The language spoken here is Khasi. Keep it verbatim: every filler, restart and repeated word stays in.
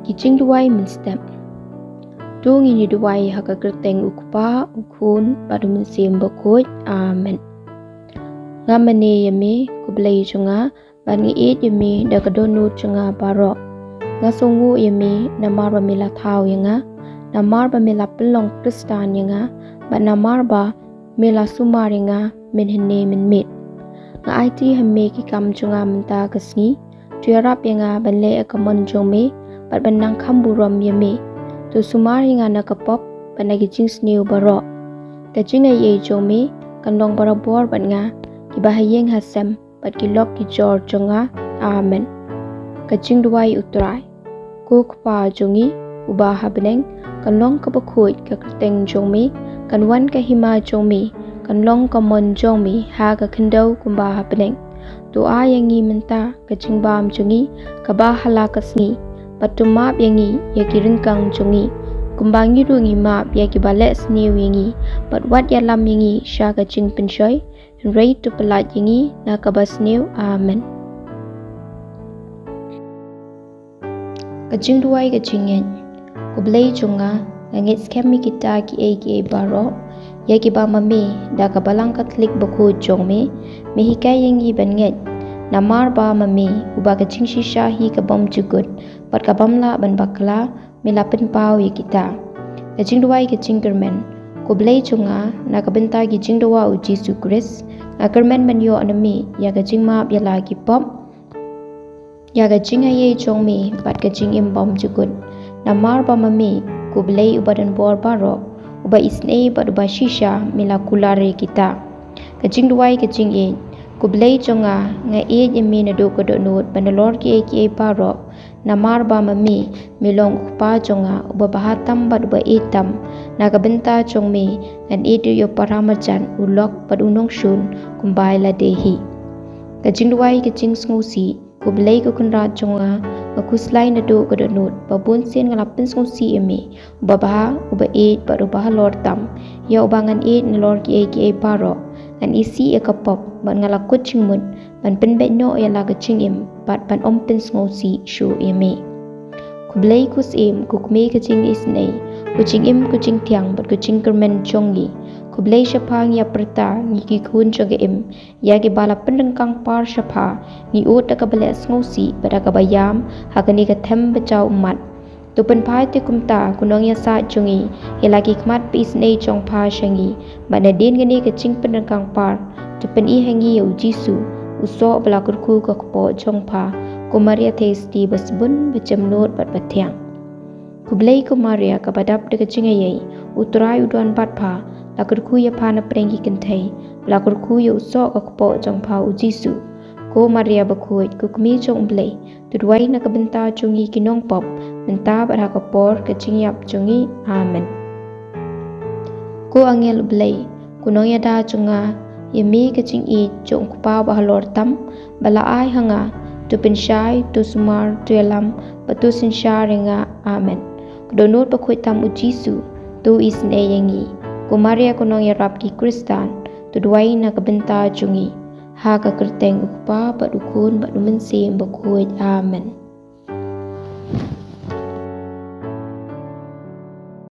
Ki jingduwai mynstep. To ngin ïa duwai ha ka kyrteng U Kpa, U Khun bad U Mynsiem Bakhuid. Amen. Nga mane ïa me, ko Blei jong nga, bad nga ïeit ïa me da ka dohnud jong nga baroh. Nga sngewnguh ïa me namar ba me la thaw ïa nga, namar ba me la pynlong Khristan ïa nga, bad namar ba me la sumar ïa nga mynhynne mynmiet. Nga aiti ha me ki kam jong nga mynta ka sngi. To ïarap ïa nga ban leh ïa ka mon jong me bad ban nang kham burom ïa me. To sumar ïa nga na ka pop bad na ki jingsniew baroh. Ka jingaiei jong me kan long barabor bad nga, kiba ha ïing ha sem bad ki lok ki jor jong nga. Amen. Ka jingduwai U Trai. Ko Kpa jong ngi uba ha bneng, kan long kaba khuid ka kyrteng jong me, kan wan ka hima jong me, kan long ka mon jong me ha ka khyndew kumba ha bneng. To ai ïa ngi mynta ka jingbam jong ngi kaba ha la ka sngi, bad to map ïa ngi ïa ki ryngkang jong ngi, kumba ngi ruh ngi map ïa kiba leh sniew ïa ngi, bad wat ïalam ïa ngi sha ka jingpynshoi, hynrei to pyllait ïa ngi na kaba sniew. Amen. Ka jingduwai ka jingngeit. Ko Blei jong nga, nga ngeit skhem ïa kita kiei kiei baroh ïa kiba ma me da ka Balang Katholik bakhuid jong me, me hikai ïa ngi ban ngeit. Namar ba ma me uba ka jingshisha hi ka bym jukut bad ka bym lah ban bakla, me la pynpaw ïa kita. Ka jingduwai ka jingkyrmen. Ko Blei jong nga, na ka bynta ki jingdawa U Jisu Khrist, nga kyrmen ban ïoh na me ïa ka jingmap ïa la ki pop, ïa ka jingaiei jong me bad ka jingim bym jukut. Namar ba ma me, ko Blei uba don bor baroh, uba isynei bad uba shisha, me la kular ïa kita. Ka jingduwai ka jingïeit. Ko Blei jong nga, nga ïeit ïa me naduh ka dohnud bad nalor kiei kiei baroh. Namar ba ma me, me long U Kpa jong nga uba bha tam bad uba ïeit tam. Na ka bynta jong me, ngan ïeit ïa u para marjan, u lok bad u nongshun kumba ïa lade hi. Ka jingduwai ka jingsngewsih. Ko Blei ko Kynrad jong nga, nga khuslai naduh ka dohnud ba bun sien nga la pynsngewsih ïa me, uba bha, uba ïeit bad uba halor tam, ïa uba ngan ïeit nalor kiei kiei baroh. Ngan isih ïa ka pop bad nga la kut jingmut ban pynbeit noh ïa la ka jingim bad ban ym pynsngewsih shuh ïa me. Ko Blei ko Syiem, ko Kmie ka jingisynei, ko jingim, ko jingthiang bad ko jingkyrmen jong ngi. Ko Blei, shaphang ïa pyrta ngi ki khun jong ka im, ïa kiba la pynryngkang par sha pha, ngi ud da kaba leh sngewsih bad da kaba ïam ha kane ka them ba jaw ummat. To pynphai te kumta ko nongïasaid jong ngi ïa la ki khmat ba isynei jong pha sha ngi, bad nadien kane ka jingpynryngkang par, to pyni ha ngi ïa U Jisu, u soh ba la kyrkhu ka kpoh jong pha, ko Maria Theisotti ba sbun, ba jemnud bad ba thiang. Ko Blei ko Maria kaba dap da ka jingaiei, U Trai u don bad pha, la kyrkhu ïa pha na pdeng ki kynthei, la kyrkhu ïa u soh ka kpoh jong pha U Jisu. Ko Maria bakhuid, ko Kmie jong U Blei, to duwai na ka bynta jong ngi ki nongpop, mynta bad ha ka por ka jingïap jong ngi. Amen. Ko angel U Blei, ko nongïada jong nga, ïa me ka jingïeit jong U Kpa ba halor tam ba la ai ha nga, to pynshai, to sumar, to ïalam bad to synshar ïa nga. Amen. Ko dohnud bakhuid tam U Jisu, to isynei ïa ngi. Ko Maria ko nongïarap ki Khristan, to duwai na ka bynta jong ngi. Ha ka kyrteng U Kpa bad U Khun bad U Mynsiem Bakhuid. Amen.